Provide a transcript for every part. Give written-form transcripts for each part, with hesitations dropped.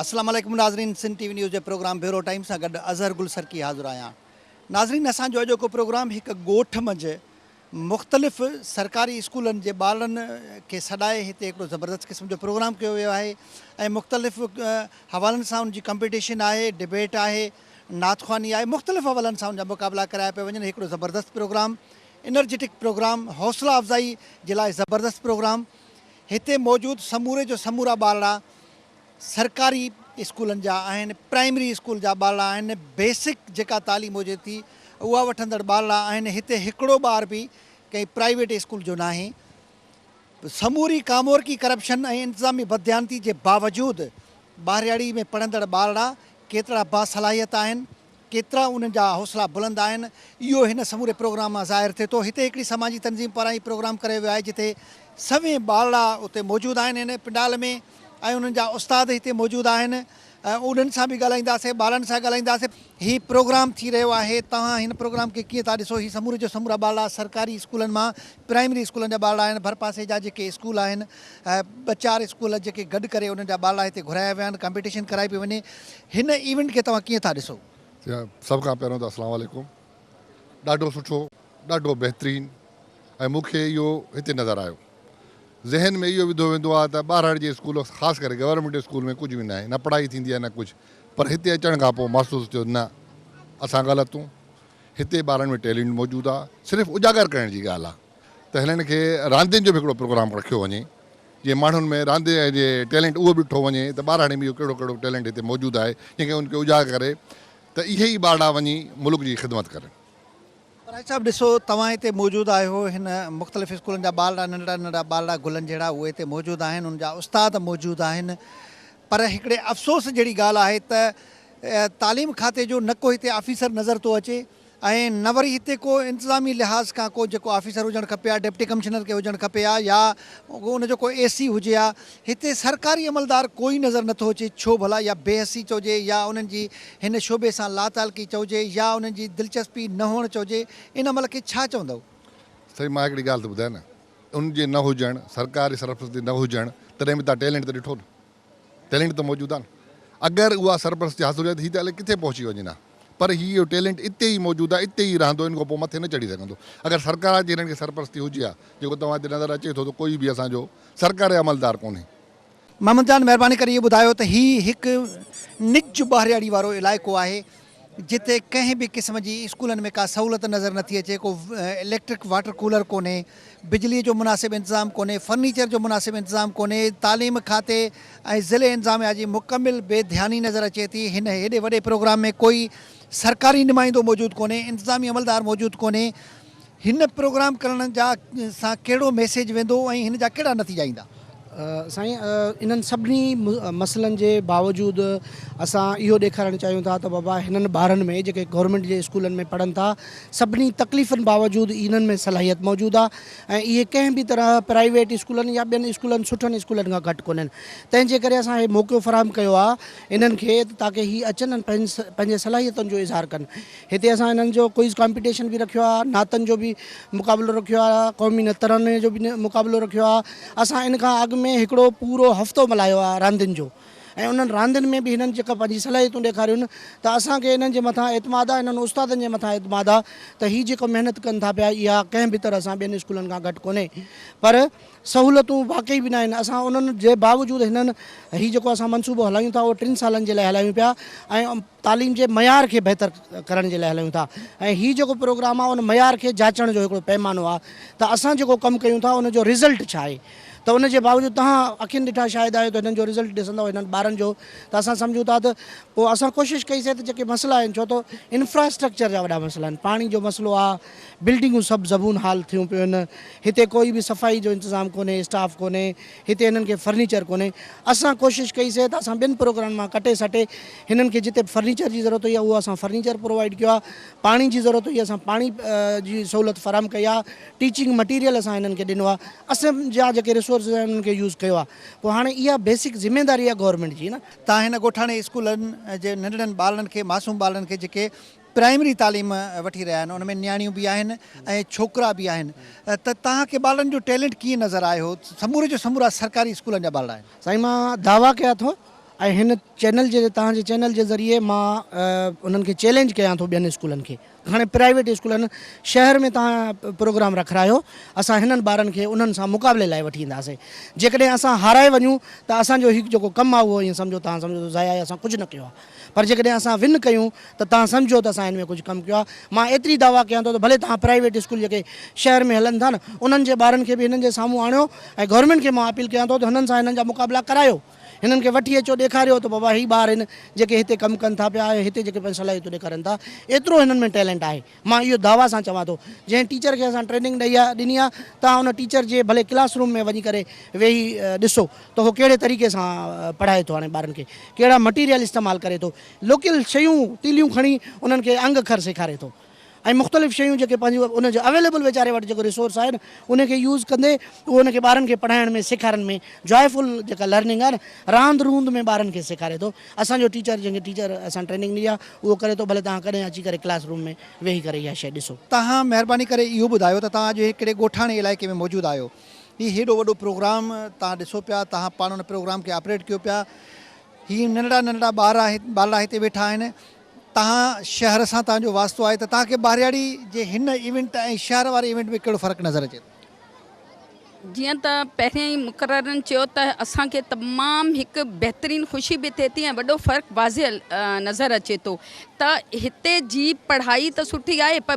السلام عليڪم ناظرين سنڌ ٽي وي نيوز جي پروگرام بيورو ٽائيم سان گڏ اظهر گل سرڪي حاضر آهيان ناظرين اسان جو اڄوڪو پروگرام هڪ ڳوٺ منجهه مختلف سرڪاري اسڪولن جي ٻارڙن کي سڏائي هتي هڪڙو زبردست قسم جو پروگرام ڪيو ويو آهي ۽ مختلف حوالن سان ان جي ڪمپيٽيشن آهي ڊبيٽ آهي نعت خواني آهي مختلف حوالن سان ان جا مقابلا ڪرايا پيا وڃن هڪڙو زبردست پروگرام انرجيٽڪ پروگرام حوصلا افزائي جي لاء زبردست پروگرام هتي موجود سموري جو سمورا ٻارڙا سرڪاري اسڪولن جا آهن پرائمري اسڪول جا ٻارڙا آهن بيسڪ جيڪا تعليم هجي ٿي اها وٺندڙ ٻارڙا آهن هتي هڪڙو ٻار به ڪنهن پرائيويٽ اسڪول جو ناهي سموري ڪامورڪي ڪرپشن ۽ انتظامي بدديانتي جي باوجود ٻاهرياڙي ۾ پڙهندڙ ٻارڙا ڪيترا باصلاحيت آهن، ڪيترا انهن جا حوصلا بلند آهن، اهو هن سموري پروگرام مان ظاهر ٿئي ٿو. هتي هڪڙي سماجي تنظيم پاران هي پروگرام ڪرايو ويو آهي، جتي سوين ٻارڙا اتي موجود آهن هن پنڊال ۾ ۽ انهن جا استاد هتي موجود آهن. انهن سان به ڳالهائينداسين، ٻارن سان ڳالهائينداسين. هي پروگرام ٿي رهيو آهي، توهان هن پروگرام کي ڪيئن ٿا ڏسو؟ هي سموري جو سمورا ٻارڙا سرڪاري اسڪولن مان پرائمري اسڪولن جا ٻارڙا آهن، ڀرپاسي جا جيڪي اسڪول آهن ٻه چار اسڪول جيڪي گڏ ڪري انهن جا ٻارڙا هتي گهرايا ويا آهن، ڪمپيٽيشن ڪرائي پئي وڃي، هن ايونٽ کي توهان ڪيئن ٿا ڏسو؟ سڀ کان پهريون ته اسلام عليڪم ڏاڍو سٺو ڏاڍو بهترين ۽ مون کي اهو هتي نظر آيو ذهن ۾ اهو وڌو ويندو آهي ته ٻاهرڙي جي اسڪول خاص ڪري گورنمينٽ اسڪول ۾ ڪجهه به ناهي نه پڙهائي ٿيندي آهي نه ڪجهه پر هتي اچڻ کان پوء محسوس ٿيو نه اسان غلط هون هتي ٻارن ۾ ٽيلنٽ موجود آ صرف اجاگر ڪرڻ جي ڳالهه آ ته هنن کي راندين جو به هڪڙو پروگرام رکيو وڃي جيئن ماڻهن ۾ راند جي ٽيلنٽ اهو به ڏٺو وڃي ته ٻاراڻي ۾ اهو ڪهڙو ڪهڙو ٽيلنٽ هتي موجود آهي جنهن کي ان کي اجاگر ڪري ته اهي ئي ٻارڙا وڃي ملڪ جي خدمت ڪرن. پرائي صاحب ڏسو توهان هتي موجود آهيو هن مختلف اسڪولن جا ٻارڙا ننڍڙا ننڍڙا ٻارڙا گلن جهڙا اهي هتي موجود آهن انهن جا استاد موجود آهن پر هڪڙي افسوس جهڙي ڳالهه آهي ته تعليم کاتي جو نه ڪو هتي آفيسر نظر ٿو اچي ۽ نه وري هتي ڪو انتظامي لحاظ کان ڪو جيڪو آفيسر هجڻ کپي ها ڊپٽي ڪمشنر کي هجڻ کپي ها يا ان جو ڪو اي سي هجي ها هتي سرڪاري عملدار ڪوئي نظر نٿو اچي ڇو ڀلا يا بي حسي چئجي يا انهن جي هن شعبي سان لاتعلقي چئجي يا انهن جي دلچسپي نه هئڻ چئجي ان عمل کي ڇا چوندؤ؟ سائين مان هڪڙي ڳالهه ته ٻڌايان نه ان جي نه هجڻ سرڪاري سرپرستي نه هجڻ تڏهن به تان ٽيلنٽ ته ڏٺو نه. ٽيلنٽ ته موجود آهي نه اگر اها سرپرستي حاصل هجي ته هي ته الائي ڪٿي پهچي وڃن ها پر هي اهو ٽيلنٽ اتي ئي موجود آهي اتي ئي رهندو ان کان پوء مٿي نه چڙهي سگهندو اگر سرڪار جي هنن کي سرپرستي هجي ها جيڪو توهان هتي نظر اچي ٿو ته ڪوئي به اسان جو سرڪاري عملدار ڪونهي. محمد جان مهرباني ڪري اهو ٻڌايو ته هي هڪ نج ٻاهرياڙي وارو علائقو آهي جتي ڪنهن به قسم جي اسڪولن ۾ ڪا سهولت نظر نٿي اچي، ڪو اليڪٽرڪ واٽر ڪولر ڪونهي، بجلي جو مناسب انتظام ڪونهي، فرنيچر جو مناسب انتظام ڪونهي، تعليم کاتي ۽ ضلعي انتظاميا جي مڪمل بي ڌياني نظر اچي ٿي، هن هيڏي وڏي پروگرام ۾ ڪوئي سرڪاري نمائندو موجود ڪونهي، انتظامي عملدار موجود ڪونهي، هن پروگرام ڪرڻ جا سان ڪهڙو ميسيج ويندو ۽ هن جا ڪهڙا نتيجا ايندا؟ سائين انهن سڀني مسئلن جي باوجود اسان اهو ڏيکارڻ چاهيون ٿا ته بابا هنن ٻارن ۾ جيڪي گورنمينٽ جي اسڪولن ۾ پڙهن ٿا سڀني تڪليفن باوجود انهن ۾ صلاحيت موجود آهي ۽ اهي ڪنهن به طرح پرائيويٽ اسڪولن يا ٻين اسڪولن سٺن اسڪولن کان گهٽ ڪونهن تنهن جي ڪري اسان هي موقعو فراهم ڪيو آهي انهن کي تاڪه هي اچن ۽ پنهنجي صلاحيتن جو اظهار ڪن هتي اسان انهن جو ڪوئز ڪامپيٽيشن به رکيو آهي، نعتن جو به مقابلو رکيو آهي، قومي تراني جو به مقابلو رکيو آهي. اسان ان کان اڳ ۾ هڪڙو پورو هفتو ملهايو آهي راندين جو ۽ انهن راندين ۾ به هنن جيڪا پنهنجي صلاحيتون ڏيکاريون ته اسان کي انهن جي مٿان اعتماد آهي، انهن استادن جي مٿان اعتماد آهي ته هي جيڪو محنت ڪن ٿا پيا اها ڪنهن به طرح سان ٻين اسڪولن کان گهٽ ڪونهي پر سهولتون واقعي به ناهن اسان انهن جي باوجود هنن هي جيڪو اسان منصوبو هلايون ٿا اهو ٽن سالن جي لاء هلايون پيا ۽ تعليم جي معيار کي بهتر ڪرڻ جي لاء هلايون ٿا ۽ هي جيڪو پروگرام آهي ان معيار کي جاچڻ جو هڪڙو پيمانو آهي ته اسان جيڪو ڪم ڪيون ٿا ان جو رزلٽ ڇا آهي ته ان جي باوجود توهان اکين ڏٺا شاهد آهيو ته هنن جو رزلٽ ڏسندؤ هنن ٻارن جو ته اسان سمجهون ٿا ته پوء اسان ڪوشش ڪئي سي ته جيڪي مسئلا آهن ڇو ته انفراسٽرڪچر جا وڏا مسئلا آهن پاڻي جو مسئلو آهي بلڊنگون سڀ زبون حال ٿيون پيون آهن، هتي ڪوئي به صفائي جو انتظام ڪونهي، اسٽاف ڪونهي، هتي هنن کي فرنيچر ڪونهي، اسان ڪوشش ڪئي سي ته اسان ٻين پروگرامن مان ڪٽي سٽي هنن کي جتي فرنيچر جي ضرورت هئي اهو اسان فرنيچر پرووائيڊ ڪيو آهي، پاڻي جي ضرورت هئي اسان پاڻي جي سهولت فراهم ڪئي آهي، ٽيچنگ مٽيريل اسان هنن کي ڏنو آهي، اسان جا جيڪي ريسورسز آهن انهن کي يوز ڪيو آهي، پوء هاڻي اها بيسڪ ذميداري آهي گورنمينٽ جي نه. تان هن ڳوٺاڻي اسڪولن جي ننڍڙن ٻارڙن کي معصوم ٻارڙن کي جيڪي پرائمري تعليم وٺي رهيا آهن ان ۾ نياڻيون به آهن ۽ ڇوڪرا به آهن ته توهان کي ٻارڙن جو ٽيلنٽ ڪيئن نظر آيو سموري جو سمورا سرڪاري اسڪولن جا ٻارڙا آهن. سائين مان دعويٰ ڪيان ٿو ۽ هن چينل جي توهان جي چينل جي ذريعي مان انهن کي چئلينج ڪيان ٿو ٻين اسڪولن کي هاڻي پرائيويٽ اسڪولن شهر ۾ توهان پروگرام رکرايو اسان هنن ٻارن کي انهن سان مقابلي لاء وٺي اينداسين جيڪڏهن اسان هارائي وڃون ته اسان جو هي جيڪو ڪم آهي اهو ائين سمجهو توهان سمجهو ته ضايع آهي اسان ڪجهه نه ڪيو آهي پر جيڪڏهن اسان ون ڪيون ته توهان سمجهو ته اسان هن ۾ ڪجهه ڪم ڪيو آهي. مان ايتري دعويٰ ڪيان ٿو ته ڀلي توهان پرائيويٽ اسڪول جيڪي شهر ۾ هلن ٿا نه انهن جي ٻارن کي به هنن جي سامهون آڻيو ۽ گورنمينٽ کي مان اپيل ڪيان ٿو ته هنن سان هنن جا مقابلا ڪرايو. هنن کي وٺي اچو ڏيکاريو ته بابا هي ٻار هن جيڪي هتي ڪم ڪن ٿا پيا ۽ هتي جيڪي پنهنجي صلاحيتون ڏيکارين ٿا ايترو هنن ۾ ٽيلنٽ آهي. مان اهو دعويٰ سان چوان ٿو جنهن ٽيچر کي اسان ٽريننگ ڏئي آ ڏني آ توهان ان ٽيچر جي ڀلي ڪلاس روم ۾ وڃي ڪري ويهي ڏسو ته هو ڪهڙي طريقي سان پڙهائي ٿو هاڻي ٻارن کي ڪهڙا مٽيريل استعمال ڪري ٿو لوڪل شيون تيليون کڻي انهن کي انگ اکر سيکاري ٿو ۽ مختلف شيون جيڪي پنهنجون ان جو اويليبل ويچاري وٽ جيڪو ريسورس آهي نه ان کي يوز ڪندي اهو ان کي ٻارن کي پڙهائڻ ۾ سيکارڻ ۾ جوائفل جيڪا لرننگ آهي نه راند روند ۾ ٻارن کي سيکاري ٿو اسان جو ٽيچر جنهن کي ٽيچر اسان ٽريننگ ڏني آهي اهو ڪري ٿو ڀلي توهان ڪڏهن اچي ڪري ڪلاس روم ۾ ويهي ڪري اها شيء ڏسو. توهان مهرباني ڪري اهو ٻڌايو ته توهان اڄ هڪڙي ڳوٺاڻي علائقي ۾ موجود آهيو. هي هيڏو وڏو پروگرام توهان ڏسو پيا، توهان پاڻ ان پروگرام کي آپريٽ ڪيو پيا. هي ننڍڙا ننڍڙا ٻار ٻارڙا هتي ويٺا آهن. توهان شهر سان توهان جو واسطو آهي ته توهان کي ٻاهرياڙي جي هن ايونٽ ۽ شهر واري ايونٽ ۾ ڪهڙو فرق نظر اچي ٿو؟ جيئن ته پهرين ئي مقررن چيو ته اسان کي تمام هڪ بهترين خوشي به ٿئي ٿي ۽ وڏو فرق واضح نظر اچي ٿو ته هتي جي پڙهائي ته سٺي آهي پر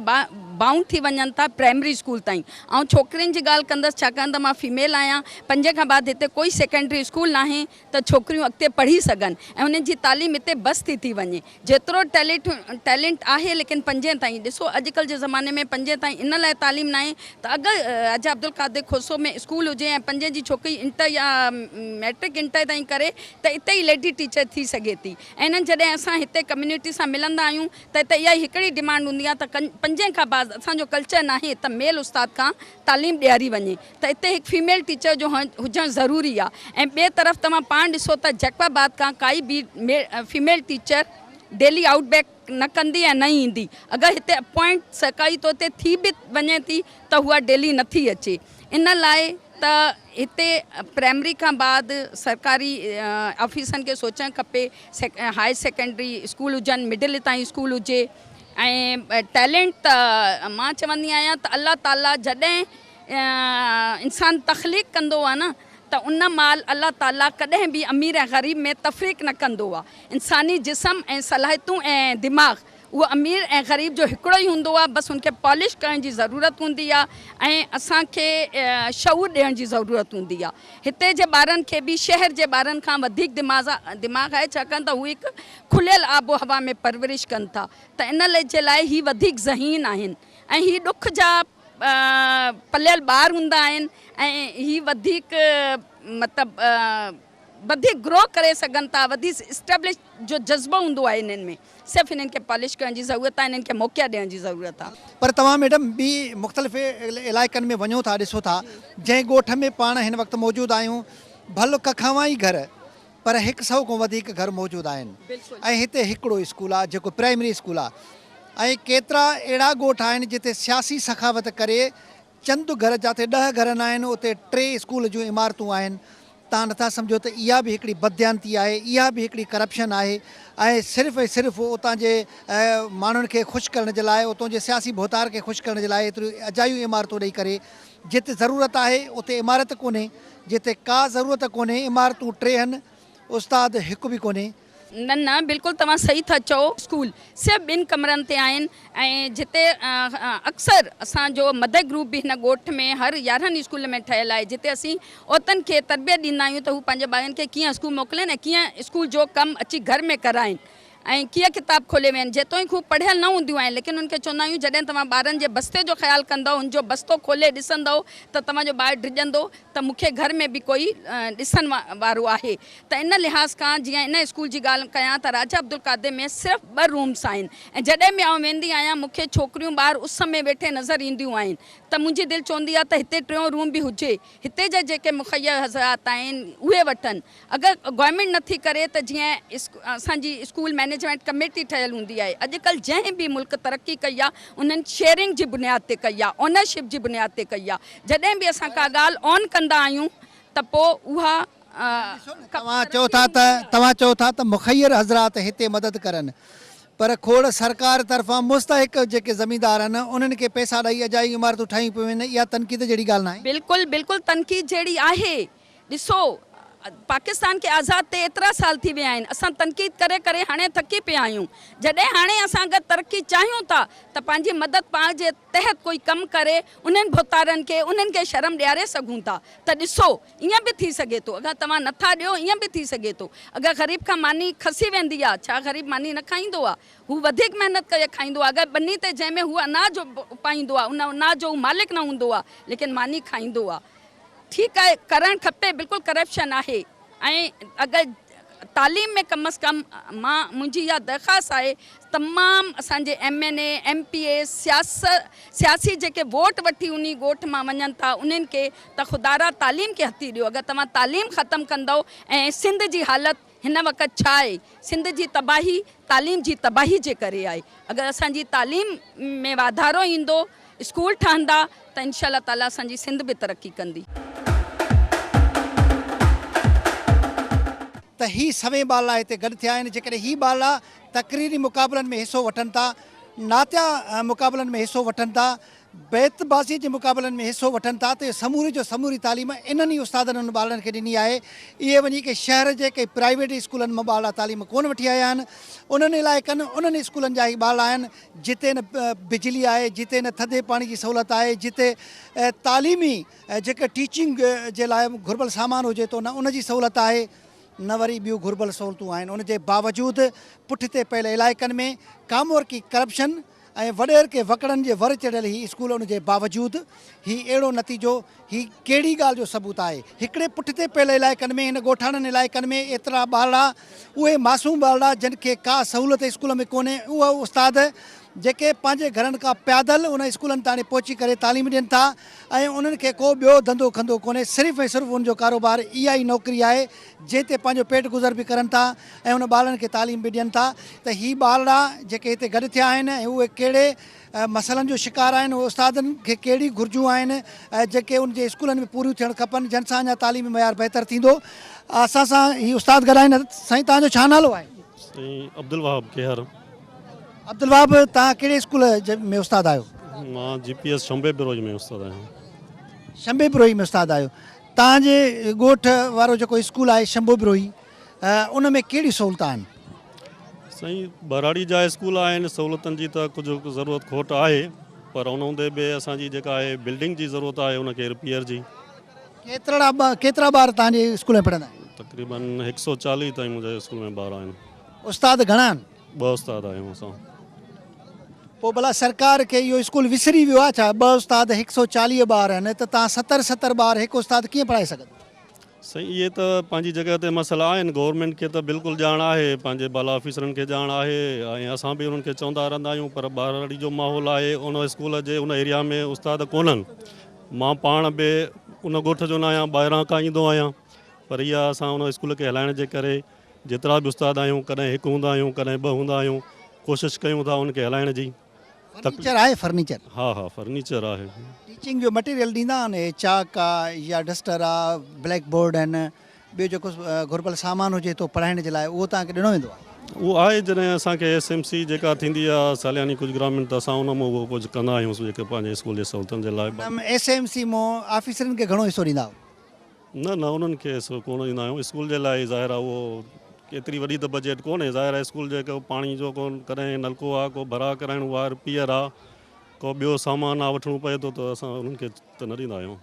بائونڊ ٿي وڃن ٿا پرائمري اسڪول تائين آئون ڇوڪرين جي ڳالهه ڪندس ڇاڪاڻ ته مان فيميل آهيان پنجين کان بعد هتي ڪوئي سيڪنڊري اسڪول ناهي ته ڇوڪريون اڳتي پڙهي سگهن ۽ انهن جي تعليم هتي بس ٿي ٿي وڃي جيترو ٽيلنٽ آهي ليڪن پنجين تائين ڏسو اڄڪلهه جي زماني ۾ پنجين تائين ان لاء تعليم ناهي ته اگر راجا عبدالقادر کوسو ۾ اسڪول هجي ۽ پنجين جي ڇوڪري انٽر يا ميٽرڪ انٽر تائين ڪري ته اتي ئي ليڊي ٽيچر ٿي سگهي ٿي ۽ انهن جڏهن اسان هتي ڪميونٽي سان ملندا آهيون ته هتي اها ئي هڪڙي ڊمانڊ هوندي آهي ته پنجين کان بعد اسان جو ڪلچر ناهي ته ميل استاد کان تعليم ڏياري وڃي ته اتي هڪ فيميل ٽيچر جو هجڻ ضروري آ ۽ ٻئي طرف توهان پاڻ ڏسو ته جيڪب آباد کان ڪائي به female teacher daily out back نه ڪندي ۽ نه ئي ايندي اگر هتي اپوائنٽ سرڪاري طور تي ٿي به وڃي ٿي ته اها ڊيلي نه ٿي اچي ان لاء ته هتي پرائمري کان بعد سرڪاري آفيسن کي سوچڻ کپي هائر سيڪنڊري اسڪول هجن مڊل تائين اسڪول هجي ۽ ٽيلنٽ ته مان چوندي آهيان ته الله تعالي جڏهن انسان تخليق ڪندو آهي نه ته ان مهل الله تعالي ڪڏهن به امير ۽ غريب ۾ تفريق نه ڪندو آهي. انساني جسم ۽ صلاحيتون ۽ دماغ اهو امير ۽ غريب جو هڪڙو ئي هوندو آهي بس ان کي پالش ڪرڻ جي ضرورت هوندي آهي ۽ اسان کي شعور ڏيڻ جي ضرورت هوندي آهي. هتي جي ٻارن کي به شهر جي ٻارن کان وڌيڪ دماغ آهي ڇاڪاڻ ته هو هڪ کليل آب و هوا ۾ پرورش ڪن ٿا ته ان جي لاء هي وڌيڪ ذهين آهن ۽ هي ڏک جا پليل ٻار هوندا آهن ۽ هي وڌيڪ مطلب وڌيڪ گرو ڪري سگهن ٿا وڌيڪ اسٽيبلش جو جذبو هوندو آهي انهن ۾ صرف انهن کي پالش ڪرڻ جي ضرورت آهي انهن کي موقعا ڏيڻ جي ضرورت آهي. پر توهان ميڊم ٻي مختلف علائقن ۾ وڃو ٿا ڏسو ٿا جنهن ڳوٺ ۾ پاڻ هن وقت موجود آهيون ڀل ڪکاوان ئي گهر پر هڪ سئو کان وڌيڪ گهر موجود آهن ۽ هتي هڪڙو اسڪول آهي جيڪو پرائمري اسڪول آهي ۽ ڪيترا اهڙا ڳوٺ آهن جتي سياسي سخاوت ڪري چند گهر جاتي ڏهه گهر ناهن اتي ٽي اسڪول جون عمارتون آهن توهان نٿا سمجهو ته اها به هڪڙي بدديانتي آهي اها به هڪڙي ڪرپشن آهي ۽ صرف ۽ صرف اتان جي ماڻهن کي خوش ڪرڻ جي لاء اتان جي سياسي ڀوتار کي خوش ڪرڻ جي لاء ايتريون اجايون عمارتون ڏئي ڪري جتي ضرورت آهي اتي عمارت ڪونهي جتي ڪا ضرورت ڪونهي، عمارتون ٽيهن، استاد هڪ به ڪونهي. نه نه بلڪل توهان صحيح ٿا چئو اسڪول صرف ٻن ڪمرن تي آهن ۽ جتي اڪثر اسان جو مدر گروپ به هن ڳوٺ ۾ هر 11 اسڪول ۾ ٺهيل آهي جتي اسين عورتن کي تربيت ڏيندا آهيون ته هو پنهنجي ٻارن کي ڪيئن اسڪول موڪلين ۽ ڪيئن اسڪول جو ڪم اچي گهر ۾ ڪرائين ۽ ڪيئن ڪتاب کولي ويهن. جيتوڻيڪ هو پڙهيل نه هونديون آهن، ليڪن انهن کي چوندا آهيون جڏهن توهان ٻارن جي بستي جو خيال ڪندؤ، ان جو بستو کولي ڏسندؤ ته توهان جو ٻار ڊڄندو ته مون کي گهر ۾ به ڪوئي ڏسڻ وارو آهي ته ان لحاظ کان جيئن ان اسڪول جي ڳالهه ڪيان ته راجا عبدالقادر ۾ صرف ٻه رومس آهن ۽ جڏهن به آئون ويندي آهيان مون کي ڇوڪريون ٻار اس ۾ ويٺي نظر اينديون آهن ته منهنجي دل چوندي آهي ته هتي ٽيون روم به هجي هتي جا جيڪي مخير حضرات آهن اهي وٺن اگر گورنمينٽ نٿي ڪري ته جيئن اسان جي اسڪول مئنيجمينٽ ڪميٽي ٺهيل هوندي آهي اڄڪلهه جنهن به ملڪ ترقي ڪئي آهي انهن شيئرنگ جي بنياد تي ڪئي آهي اونرشپ جي بنياد تي ڪئي آهي جڏهن به اسان ڪا ڳالهه اون ڪندا آهيون ته پوء اها توهان چئو ٿا ته توهان چئو ٿا ته مخير حضرات هتي مدد ڪرن پر کوڙ سرڪار طرفان مستحق جيڪي زميندار آهن انهن کي پئسا ڏئي اجائي عمارتون ٺاهيون پيون وڃن اها تنقيد جهڙي ڳالهه ناهي؟ بلڪل بلڪل تنقيد جهڙي آهي ڏسو پاڪستان کي آزاد ٿئي ايترا سال ٿي ويا آهن اسان تنقيد ڪري ڪري هاڻي ٿڪي پيا آهيون جڏهن هاڻي اسان اگر ترقي چاهيون ٿا ته پنهنجي مدد پاڻ جي تحت ڪوئي ڪم ڪري انهن ڀوتارن کي انهن کي شرم ڏياري سگهون ٿا ته ڏسو ائين به ٿي سگهي ٿو اگر توهان نٿا ڏيو ائين به ٿي سگهي ٿو اگر غريب کان ماني کسي ويندي آ ڇا غريب ماني نه کائيندو آ هو وڌيڪ محنت ڪري کائيندو آ اگر ٻني تي جنهن ۾ هو اناج اپائيندو آ ان اناج جو هو مالڪ نه هوندو آ ليڪن ماني کائيندو آ. ٺيڪ آهي ڪرڻ کپي بلڪل ڪرپشن آهي ۽ اگر تعليم ۾ ڪم از ڪم مان منهنجي اها درخواست آهي تمام اسان جي M N A M P A سياست سياسي جيڪي ووٽ وٺي انهي ڳوٺ مان وڃن ٿا انهن کي ته خدارا تعليم کي هٿي ڏيو اگر توهان تعليم ختم ڪندؤ ۽ سنڌ جي حالت هن وقت ڇا آهي سنڌ جي تباهي تعليم جي تباهي جي ڪري آهي اگر اسان جي تعليم ۾ واڌارو ايندو اسڪول ٺهندا ته انشاء الله تعالي اسان جي سنڌ به ترقي ڪندي. ته هي سوين ٻارڙا هتي گڏ ٿيا آهن، جيڪڏهن هي ٻارڙا تقريري مقابلن ۾ حصو وٺن ٿا، نعتيه مقابلن ۾ حصو وٺن ٿا، بيت بازي جي مقابلن ۾ حصو وٺن ٿا ته اهو سموري جو سموري تعليم انهن ئي استادن انهن ٻارڙن کي ڏني آهي، اهي وڃي ڪنهن شهر جي ڪنهن پرائيويٽ اسڪولن مان ٻارڙا تعليم ڪونه وٺي آيا آهن، انهن علائقن انهن اسڪولن جا هي ٻارڙا آهن، جتي نه بجلي آهي، جتي نه ٿڌي پاڻي جي سهولت آهي، جتي تعليمي جيڪي ٽيچنگ جي لاء گهربل سامان هجي ٿو نه ان جي سهولت آهي نه وري ٻيون گهربل سهولتون آهن ان جي باوجود پٺتي پيل علائقن ۾ ڪامورڪي ڪرپشن ۽ وڏيرڪي وڪڙن جي ور چڙهيل هي اسڪول ان جي باوجود هي اهڙو نتيجو هي ڪهڙي ڳالهه جو ثبوت آهي؟ هڪڙي پٺتي پيل علائقن ۾ هن ڳوٺاڻن علائقن ۾ ايترا ٻارڙا، اهي معصوم ٻارڙا جن کي ڪا سهولت اسڪول ۾ ڪونهي، اهي استاد جيڪي پنهنجي گهرن کان پيادل ان اسڪولن تاڻي پهچي ڪري تعليم ڏين ٿا ۽ انهن کي ڪو ٻيو ڌنڌو کنڌو ڪونهي صرف ۽ صرف ان جو ڪاروبار اها ئي نوڪري آهي جنهن تي پنهنجو پيٽ گذر به ڪرن ٿا ۽ ان ٻارڙن کي تعليم به ڏين ٿا ته هي ٻارڙا جيڪي هتي گڏ ٿيا آهن ۽ اهي ڪهڙي مسئلن جو شڪار آهن اهي استادن کي ڪهڙي گهرجون آهن جيڪي ان جي اسڪولن ۾ پوريون ٿيڻ کپن جن سان اڃا تعليمي معيار بهتر ٿيندو اسان سان هي استاد گڏ آهن سائين توهان جو ڇا نالو آهي؟ سائين عبدالوهاب ڪيهر. عبدالوهاب توهان ڪهڙي اسڪول ۾ استاد آهيو؟ مان جي پي ايس شنبي بروهي ۾ استاد آهيان. شنبي بروهي ۾ استاد آهيو توهان جي ڳوٺ وارو جيڪو اسڪول آهي شنبو بروهي ان ۾ ڪهڙيون سهولتون آهن؟ سائين ٻهراڙي جا اسڪول آهن سهولتن جي ته ڪجهه ضرورت کوٽ آهي پر ان هوندي به اسان جي جيڪا آهي بلڊنگ جي ضرورت آهي ان کي رپيئر جي. ڪيترا ڪيترا ٻار توهان جي اسڪول ۾ پڙهندا آهن؟ تقريبن هڪ سو چاليهه تائين منهنجي اسڪول ۾ ٻار آهن. استاد گهڻا آهن؟ ٻه استاد آهيون اسان. پوء ڀلا سرڪار کي اهو اسڪول وسري ويو آهي ڇا؟ ٻه استاد هڪ سو چاليهه ٻار آهن ته توهان ستر ستر ٻار هڪ استاد ڪيئن پڙهائي سگهندو؟ سائين اهي ته پنهنجي جڳهه تي مسئلا آهن گورنمينٽ کي ته بلڪل ڄاڻ آهي پنهنجي بالا آفيسرن کي ڄاڻ آهي ۽ اسان به انهن کي چوندا رهندا آهيون پر ٻهراڙي جو ماحول آهي ان اسڪول جي ان ايريا ۾ استاد ڪونهن مان پاڻ به ان ڳوٺ جو نه آهيان ٻاهران کان ايندو آهيان پر اها اسان ان اسڪول کي هلائڻ جي ڪري جيترا به استاد آهيون ڪڏهن هڪ هوندا آهيون ڪڏهن ٻه هوندا آهيون ڪوشش ڪيون ٿا ان کي هلائڻ جي. فرنيچر آهي فرنيچر. ها ها فرنيچر آهي. ٽيچنگ جو مٽيريل ڏيندا آهن هي چاڪ آ يا ڊسٽر آ بليڪ بورڊ آهن ٻيو جيڪو گهربل سامان هجي ٿو پڙهائڻ جي لاء اهو توهان کي ڏنو ويندو آهي. اهو آهي جڏهن اسان کي ايس ايم سي جيڪا ٿيندي آ سالياني ڪجهه گراميڻ ته اسان ان مان اهو ڪجهه ڪندا آهيون جيڪي پنهنجي اسڪول جي سهولتن جي لاء. ايس ايم سي مون آفيسرن کي گهڻو حصو ڏيندا آهيو. نه نه انهن کي حصو ڪونه ڏيندا آهيون اسڪول جي لاء ئي ظاهر آهي اهو ايتري وڏي ته بجيٽ ڪونهي ظاهر آهي اسڪول جي ڪو پاڻي جو ڪو ڪڏهن نلڪو آهي ڪو ڀراء ڪرائڻو آهي رپيئر آهي ڪو ٻيو سامان آهي وٺڻو پئي ٿو ته اسان انهن کي ته نه ڏيندا آهيون.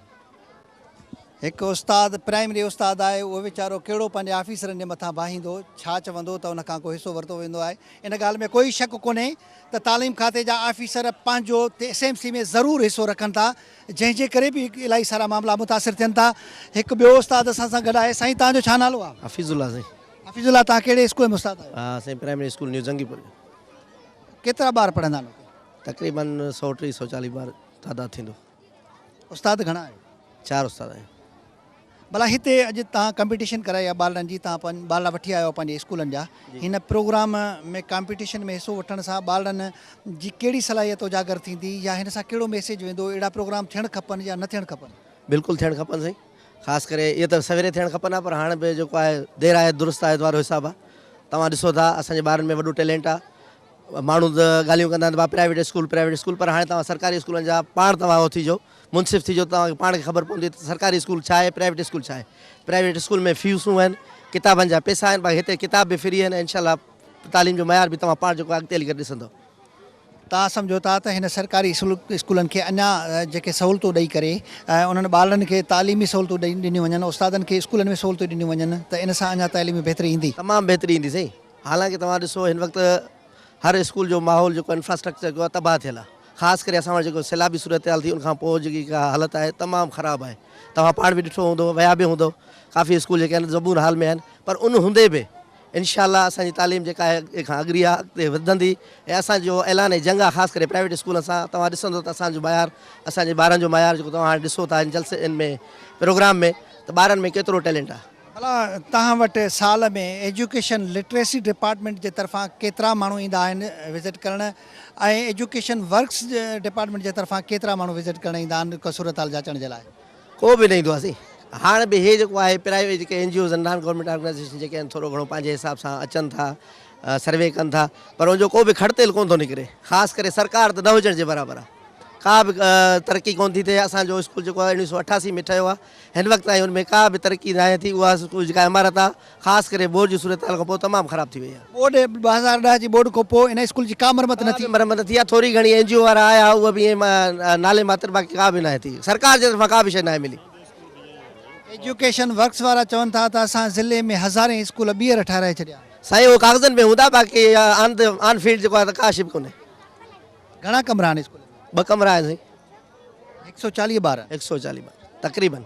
هڪ استاد پرائمري استاد آهي اهو ويچارو ڪهڙو پنهنجي آفيسرن جي مٿان باهيندو ڇا چوندو ته ان کان ڪو حصو ورتو ويندو آهي ان ڳالهه ۾ ڪوئي شڪ ڪونهي ته تعليم کاتي جا آفيسر پنهنجو ايس ايم سي ۾ ضرور حصو رکن ٿا جنهن جي ڪري به الاهي سارا معاملا متاثر ٿين ٿا. هڪ ٻيو استاد اسان سان گڏ آهي. سائين توهان جو ڇا نالو آهي؟ حفيظ الله سائين. حفيظ الله توهان ڪهڙي اسڪول ۾ استاد آهيو؟ ها سائين پرائمري اسڪول نيو جنگي پور ۾. ڪيترا ٻار پڙهندا آهن اتي؟ تقريبن 130 140 ٻار تعداد ٿيندو. استاد گهڻا آهيو؟ چار استاد آهيون. ڀلا هتي اڄ توهان ڪمپيٽيشن ڪرائي آهي ٻارڙن جي توهان ٻارڙا وٺي آيا آهيو پنهنجي اسڪولن جا هن پروگرام ۾ ڪامپيٽيشن ۾ حصو وٺڻ سان ٻارڙن جي ڪهڙي صلاحيت اجاگر ٿيندي يا هن سان ڪهڙو ميسيج ويندو اهڙا پروگرام ٿيڻ کپن يا نه ٿيڻ کپن؟ بلڪل ٿيڻ کپن سائين خاص ڪري اهي ته سويري ٿيڻ کپن ها پر هاڻ به جيڪو آهي دير آهي درست آهي وارو حساب آهي. توهان ڏسو ٿا اسان جي ٻارن ۾ وڏو ٽيلنٽ آهي. ماڻهو ته ڳالهيون ڪندا آهن ته پرائيويٽ اسڪول پرائيويٽ اسڪول پر هاڻي توهان سرڪاري اسڪولن جا پاڻ توهان اهو ٿي جو منصف ٿي جو توهان کي پاڻ کي خبر پوندي ته سرڪاري اسڪول ڇا آهي پرائيويٽ اسڪول ڇا آهي. پرائيويٽ اسڪول ۾ فيسون آهن ڪتابن جا پئسا آهن باقي هتي ڪتاب به فري آهن ۽ انشاء الله تعليم جو معيار به توهان پاڻ جيڪو آهي اڳتي هلي ڪري ڏسندو. توهان سمجهو ٿا ته هن سرڪاري اسڪولن کي اڃا جيڪي سهولتون ڏئي ڪري ۽ انهن ٻارڙن کي تعليمي سهولتون ڏنيون وڃن استادن کي اسڪولن ۾ سهولتون ڏنيون وڃن ته ان سان اڃا تعليم ۾ بهتري ايندي؟ تمام بهتري ايندي سائين حالانڪه توهان ڏسو هن وقت هر اسڪول جو ماحول جيڪو انفراسٽرڪچر جيڪو آهي تباهه ٿيل آهي خاص ڪري اسان وٽ جيڪو سيلابي صورتحال ٿي ان کان پوء جيڪي ڪا حالت آهي تمام خراب آهي توهان پاڻ به ڏٺو هوندو ويا به هوندو ڪافي اسڪول جيڪي آهن زبون حال ۾ آهن پر ان هوندي به انشاء الله اسان جي تعليم جيڪا آهي اڳتي کان اڳري آهي اڳتي وڌندي ۽ اسان جو اعلان جنگ آهي خاص ڪري پرائيويٽ اسڪولن سان توهان ڏسندو ته اسان جو معيار اسان جي ٻارن جو معيار جيڪو توهان هاڻي ڏسو ٿا هن جلسي ان ۾ پروگرام ۾ ته ٻارن ۾ ڪيترو ٽيلنٽ آهي. ڀلا توهان وٽ سال ۾ ايجوڪيشن لٽريسي ڊپارٽمينٽ جي طرفان ڪيترا ماڻهو ايندا آهن وزٽ ڪرڻ ۽ ايجوڪيشن ورڪس ڊپارٽمينٽ جي طرفان ڪيترا ماڻهو وزٽ ڪرڻ ايندا آهن صورتحال جاچڻ جي لاء؟ ڪو به نه ايندو آهي سائين هاڻ به هي جيڪو آهي پرائيويٽ جيڪي اين جي اوز آهن نان گورنمينٽ آرگنائيزيشن جيڪي آهن ٿورو گهڻو پنهنجي حساب سان اچن ٿا سروي ڪن ٿا پر ان جو ڪو به کڙ تيل ڪونه ٿو نڪري خاص ڪري سرڪار ته نه هجڻ جي برابر آهي ڪا به ترقي ڪونه ٿي ٿئي اسان جو اسڪول جيڪو آهي 1988 ۾ ٺهيو آهي هن وقت تائين ان ۾ ڪا به ترقي ناهي ٿي اها اسڪول جيڪا عمارت آهي خاص ڪري ٻوڏ جي صورتحال کان پوء تمام خراب ٿي وئي آهي. ٻوڏ 2010 جي ٻوڏ کان پوء ان اسڪول جي ڪا مرمت نه ٿي. ڪا به مرمت نه ٿي آهي ٿوري گهڻي اين جي او وارا آيا اها به ائين نالي ماتر باقي ڪا به ناهي ٿي سرڪار جي طرفان ڪا به شيء ناهي ملي. ايجوڪيشن ورڪس وارا چون ٿا ته اسان ضلعي ۾ هزارين اسڪول ٻيهر ٺهرائي ڇڏيا. سائين اهو ڪاغذن ۾ هوندا باقي آن the on field جيڪو آهي ته ڪا شيء به ڪونهي. گهڻا ڪمرا آهن اسڪول ۾؟ ٻه ڪمرا آهن سائين. 140 ٻار. 140 ٻار تقريبن.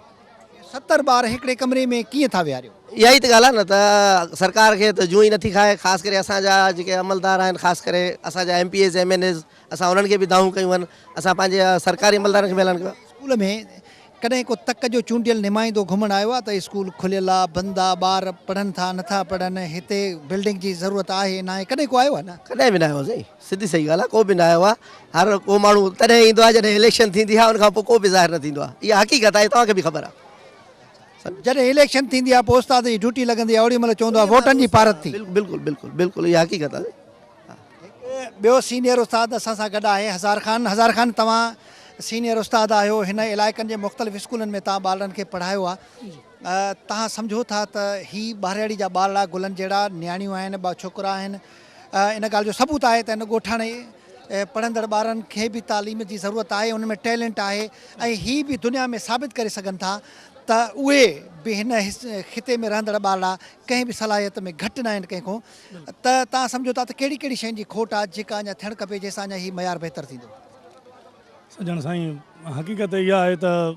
70 ٻار هڪڙي ڪمري ۾ ڪيئن ٿا ويهاريو؟ اها ئي ته ڳالهه آهي نه ته سرڪار کي ته جون ئي نٿي کائي خاص ڪري اسان جا جيڪي عملدار آهن خاص ڪري اسان جا M P As M N As اسان انهن کي به دانهون ڪيون آهن اسان پنهنجي سرڪاري عملدارن کي به اعلان ڪيو آهي. اسڪول ۾ ڪڏهن ڪو تڪ جو چونڊيل نمائندو گهمڻ آيو آهي ته اسڪول کليل آهي بند آهي ٻار پڙهن ٿا نٿا پڙهن هتي بلڊنگ جي ضرورت آهي ناهي ڪڏهن ڪو آيو آهي نه؟ ڪڏهن به نه آيو سائين. سڌي صحيح ڳالهه آهي ڪو به نه آيو آهي هر ڪو ماڻهو تڏهن ايندو آهي جڏهن اليڪشن ٿيندي آهي ان کان پوء ڪو به ظاهر نه ٿيندو آهي اها حقيقت آهي توهان کي به خبر آهي. جڏهن اليڪشن ٿيندي آهي پوء استاد جي ڊيوٽي لڳندي آهي اوڏي مهل چوندو آهي ووٽن جي پارت ٿي. بلڪل بلڪل بلڪل اها حقيقت آهي. هڪ ٻيو سينيئر استاد اسان سان گڏ آهي هزار خان هزار خان توهان سينيئر استاد آهيو هن علائقن جي مختلف اسڪولن ۾ توهان ٻارڙن کي پڙهايو آهي توهان سمجهو ٿا ته هي ٻاهرياڙي جا ٻارڙا گلن جهڙا نياڻيون آهن ڇوڪرا آهن ان ڳالهه جو ثبوت آهي ته هن ڳوٺاڻي پڙهندڙ ٻارن کي به تعليم جي ضرورت آهي، انهن ۾ ٽيلنٽ آهي ۽ هي به دنيا ۾ ثابت ڪري سگهن ٿا ته اهي به هن خطي ۾ رهندڙ ٻارڙا ڪنهن به صلاحيت ۾ گهٽ نه آهن ڪنهن کان ته توهان سمجهو ٿا ته ڪهڙي ڪهڙي شين جي کوٽ آهي جيڪا اڃا ٿيڻ کپي جنهن سان اڃا هي معيار بهتر ٿيندو. سڄڻ سائين حقيقت اها آهي ته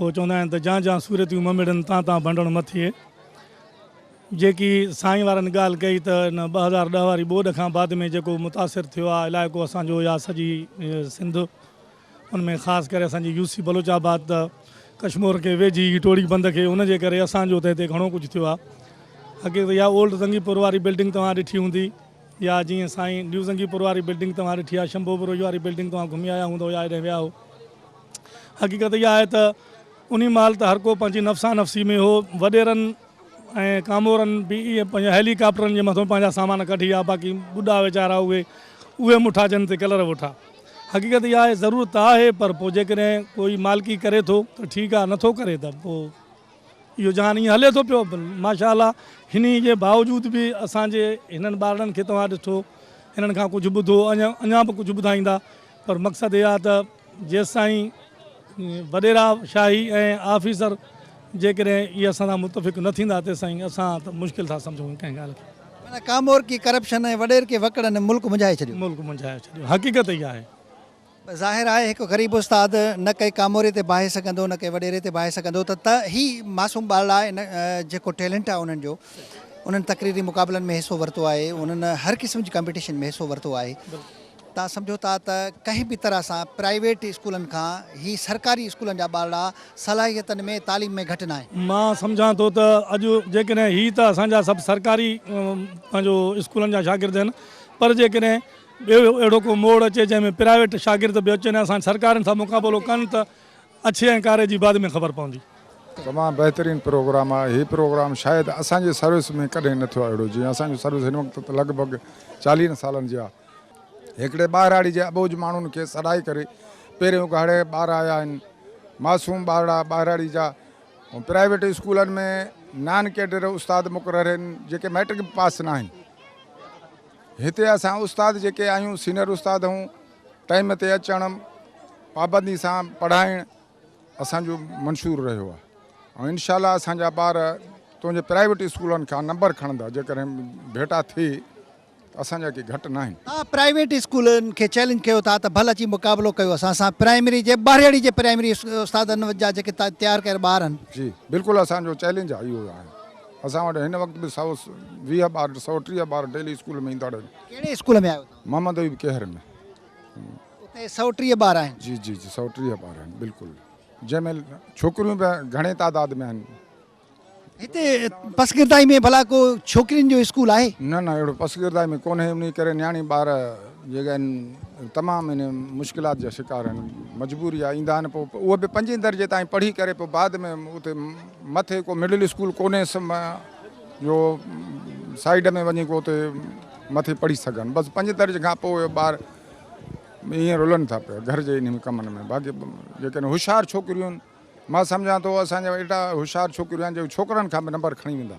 هو چوندا آهن ته جان جان سورتيون ممڙن تان تان ڀنڊڻ نه ٿئي. جيڪي سائين وارن ڳالهه ڪئي ته ان 2010 واري ٻوڏ کان بعد ۾ جيڪو متاثر ٿيو آهي علائقو اسان جو يا سڄي سنڌ ان ۾ خاص ڪري اسان جي يو سي بلوچ آباد ته ڪشمور کي ويجهي هي ٽوڙي بند کي ان جي ڪري اسان جو ته هتي گهڻو ڪجهه ٿيو آهي حقيقت اها اولڊ زنگي پور واري بلڊنگ توهان ڏٺي هوندي يا جيئن سائين نيو زنگي پور واري بلڊنگ توهان ڏٺي آهي شمبو بروهي واري بلڊنگ توهان گهمي آيا هوندو يا هيڏانهن ويا هو حقيقت اها آهي ته انهي مهل ته هر ڪو پنهنجي نفسا نفسي ۾ هو، وڏيرن ۽ ڪامورن به اهي پنهنجي هيلي ڪاپٽرن جي مٿو پنهنجا سامان ڪڍي ويا باقي ٻڏا ويچارا اهي اهي مٺا جن تي ڪلر وٺا. حقيقت اها آهي ضرورت ته آهي پر پوء جيڪڏهن ڪوئي مالڪي ڪري ٿو ته ٺيڪ آهي نٿو ڪري ته پوء اهو جهان ائين هلي ٿو پيو. ماشاء الله انهي جي باوجود به اسان جي هنن ٻارڙن کي توهان ڏٺو هنن کان ڪجهه ٻڌو اڃا به ڪجهه ٻڌائيندا پر مقصد اها ته جيستائين وڏيرا شاهي ۽ آفيسر جيڪڏهن اهي اسان سان متفق نه ٿيندا تيستائين اسان ته مشڪل ٿا سمجهون ڪنهن ڳالهه کي. معنيٰ ڪامورڪي ڪرپشن ۽ وڏيرڪي وڪڙن ملڪ منجهائي ڇڏيو. ملڪ منجهائي ڇڏيو حقيقت اها آهي. ظاهر آهي هڪ غريب استاد نه ڪنهن ڪاموري تي باهي سگهندو نه ڪنهن وڏيري تي باهي سگهندو ته ته هي معصوم ٻارڙا ان جيڪو ٽيلنٽ آهي انهن جو انهن تقريري مقابلن ۾ حصو ورتو آهي انهن هر قسم جي ڪمپيٽيشن ۾ حصو ورتو آهي. توهان سمجهو ٿا ته ڪنهن به طرح سان پرائيويٽ اسڪولن کان هي سرڪاري اسڪولن جا ٻارڙا صلاحيتن ۾ تعليم ۾ گهٽ ناهن. مان سمجهان ٿو ته اڄ جيڪڏهن هي ته اسان جا سڀ سرڪاري پنهنجو اسڪولن جا شاگرد آهن پر جيڪڏهن ٻيو اهڙو ڪو موڙ اچي جنهن ۾ پرائيويٽ شاگرد به اچن ۽ اسان سرڪارين سان مقابلو ڪن ته اڇي ۽ ڪاري جي بعد ۾ خبر پوندي. تمام بهترين پروگرام آهي هي پروگرام شايد اسان جي سروس ۾ ڪڏهن نه ٿيو آهي اهڙو جيئن اسان جو سروس هن وقت ته لڳ ڀڳ چاليهن سالن جي آهي هڪڙي ٻاهراڙي جي اٻوجهه ماڻهن کي سڏائي ڪري پيرين اگهاڙي ٻار آيا آهن معصوم ٻارڙا ٻاهراڙي جا پرائيويٽ اسڪولن ۾ نان ڪيڊر استاد مقرر آهن جيڪي مئٽرڪ به پاس نه آهن هتي اسان استاد جيڪي آهيون سينئر استاد آهيون ٽائيم تي اچڻ پابندي سان پڙهائڻ اسان جو منشور رهيو آهي ۽ انشاء الله اسان جا ٻار تنهنجي پرائيويٽ اسڪولن کان نمبر کڻندا جيڪڏهن ڀيٽا ٿي ته اسان جا ڪي گهٽ ناهن. توهان پرائيويٽ اسڪولن کي چئلينج ڪيو ٿا ته ڀل اچي مقابلو ڪيو اسان سان پرائمري جي ٻهراڙي جي پرائمري استادن جا جيڪي تيار ڪيل ٻار آهن. جي بلڪل اسان جو چئلينج آهي اهو آهي اسان وٽ هن وقت به 120 ٻار 130 ٻار ڊيلي اسڪول ۾ ايندڙ آهن. ڪهڙي اسڪول ۾ آهيو توهان؟ محمد ايوب ڪيهر ۾. اتي 130 ٻار آهن. جي جي جي 130 ٻار آهن بلڪل جنهن ۾ ڇوڪريون به گهڻي تعداد ۾ آهن. هتي پسگردائي ۾ ڀلا ڪو ڇوڪرين جو اسڪول آهي؟ نه نه اهڙو پسگردائي ۾ ڪونهي انهي ڪري نياڻي ٻار جيڪي آهن تمام ان مشڪلات جا شڪار آهن مجبوري آهي ايندا آهن پوء اهي به پنجين درجي تائين پڙهي ڪري پوء بعد ۾ اتي مٿي ڪو مڊل اسڪول ڪونهي جو سائيڊ ۾ وڃي ڪو اتي مٿي پڙهي سگهن بس پنجين درجي کان پوء اهي ٻار ائين رلن ٿا پيا گهر جي انهن ڪمن ۾ باقي جيڪڏهن هوشيار ڇوڪريون آهن مان سمجهان ٿو اسان جا ايڏا هوشيار ڇوڪريون آهن جيڪي ڇوڪرن کان به نمبر کڻي ويندا.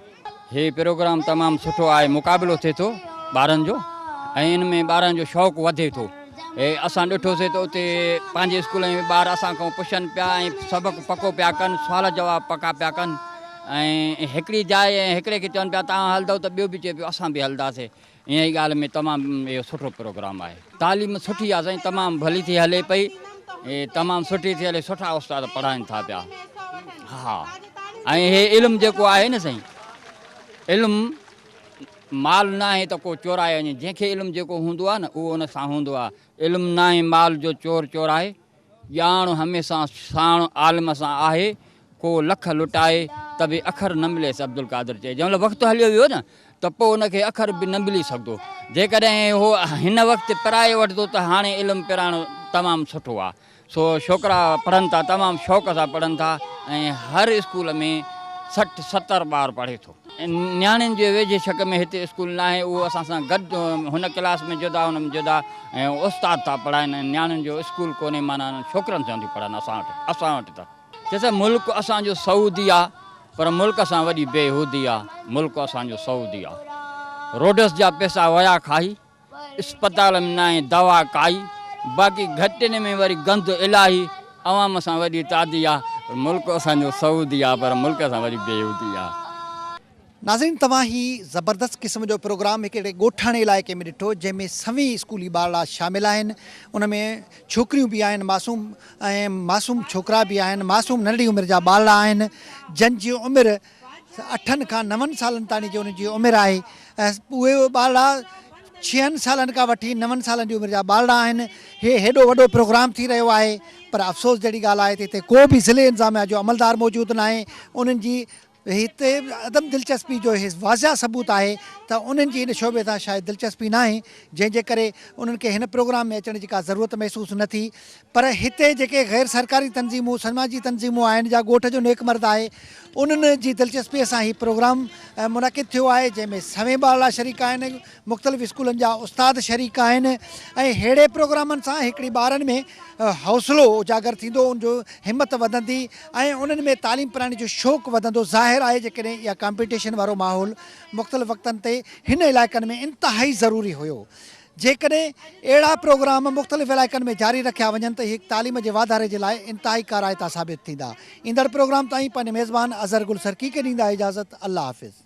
هي پروگرام تمام سٺو آهي مقابلو ٿئي ٿو ٻارن جو ۽ ان ۾ ٻارن جو شوق وڌي ٿو هي اسان ڏٺوسي ته اتي پنهنجي اسڪول ۾ ٻار اسان کان پڇن پيا ۽ سبق پڪو پيا ڪن سوال جواب پڪا پيا ڪن ۽ هڪڙي جاء ۽ هڪڙي کي چون پيا توهان هلندؤ ته ٻيو به چئي پيو اسان به هلنداسي انهيء ڳالهه ۾ تمام اهو سٺو پروگرام آهي. تعليم سٺي آهي سائين تمام ڀلي ٿي هلي پئي تمام سٺي ٿي هلي سٺا استاد پڙهائين ٿا پيا ها ۽ هي علم جيڪو آهي نه سائين علم مال نه آهي ته ڪو چورائي وڃي جنهن کي علم جيڪو هوندو آهي نه اهو ان سان هوندو آهي علم نه آهي مال جو چور چورائي ڄاڻ هميشه ساڻ عالم سان آهي، ڪو لک لٽائي ته به اکر نه مليس عبدالقادر چئي جنهن مهل وقت هليو ويو نه ته پوء ان کي اکر به نه ملي سگهندو جيڪڏهن هو هن وقت پرائي وٺندو ته هاڻي علم پرائڻ تمام سٺو آهي سو ڇوڪرا پڙهن ٿا تمام شوق سان پڙهن ٿا ۽ هر اسڪول ۾ 60 70 ٻار پڙهي ٿو. نياڻين جي ويجهي ڇڪ ۾ هتي اسڪول ناهي اهو اسان سان گڏ هن ڪلاس ۾ جدا هن ۾ جدا ۽ استاد ٿا پڙهائن ۽ نياڻين جو اسڪول ڪونهي معنيٰ ڇوڪرن سان ٿيون پڙهن اسان وٽ اسان وٽ ته چي ته ملڪ اسان جو سعودي آ پر ملڪ سان وڏي بيهودي آ ملڪ اسان جو سعودي آ روڊس جا پئسا ويا کائي اسپتال ۾ ناهي دوا ڪائي باقي گهٽين ۾ وري گند الاهي عوام سان وڏي تعدي آ پر ملڪ اسان جو سعودي آ پر ملڪ سان وڏي بيهودي آ. ناظرين توهان هي زبردست قسم جو پروگرام هڪ اهڙي ڳوٺاڻي علائقي ۾ ڏٺو جنهن ۾ سوين اسڪولي ٻارڙا شامل آهن ان ۾ ڇوڪريون به آهن معصوم ۽ معصوم ڇوڪرا به آهن معصوم ننڍڙي عمر جا ٻارڙا آهن جن جي عمر اٺن کان نون سالن تائين جي انهن جي عمر آهي ۽ اهي ٻارڙا ڇهن سالن کان وٺي نون سالن جي عمر جا ٻارڙا آهن هي هيڏو وڏو پروگرام ٿي رهيو آهي پر افسوس جهڙي ڳالهه آهي ته هتي ڪو به ضلعي انتظاميا جو عملدار موجود ناهي انهن جي هتي عدم دلچسپي جو هي واضح ثبوت آهي ته انهن جي هن شعبي سان شايد دلچسپي ناهي جنهن جي ڪري انهن کي هن پروگرام ۾ اچڻ جي ڪا ضرورت محسوس نه ٿي پر هتي جيڪي غير سرڪاري تنظيمون سماجي تنظيمون آهن يا ڳوٺ جو نيڪ مرد آهي انهن جي دلچسپي سان هي پروگرام منعقد ٿيو آهي جنهن ۾ سوين ٻارڙا شريڪ آهن مختلف اسڪولن جا استاد شريڪ آهن ۽ ههڙي پروگرامن سان هڪڙي ٻارن ۾ حوصلو اجاگر ٿيندو ان جو همت وڌندي ۽ انهن ۾ تعليم پرائڻ جو شوق وڌندو ظاهر آهي جيڪڏهن اها ڪامپيٽيشن وارو ماحول مختلف وقتن تي هن علائقن ۾ انتهائي ضروري هيو جيڪڏهن اهڙا پروگرام مختلف علائقن ۾ جاري رکيا وڃن ته هي تعليم جي واڌاري جي لاء انتهائي ڪارائتا ثابت ٿيندا ايندڙ پروگرام تائين پنهنجي ميزبان اظهر گل سرڪي کي ڏيندا اجازت الله حافظ.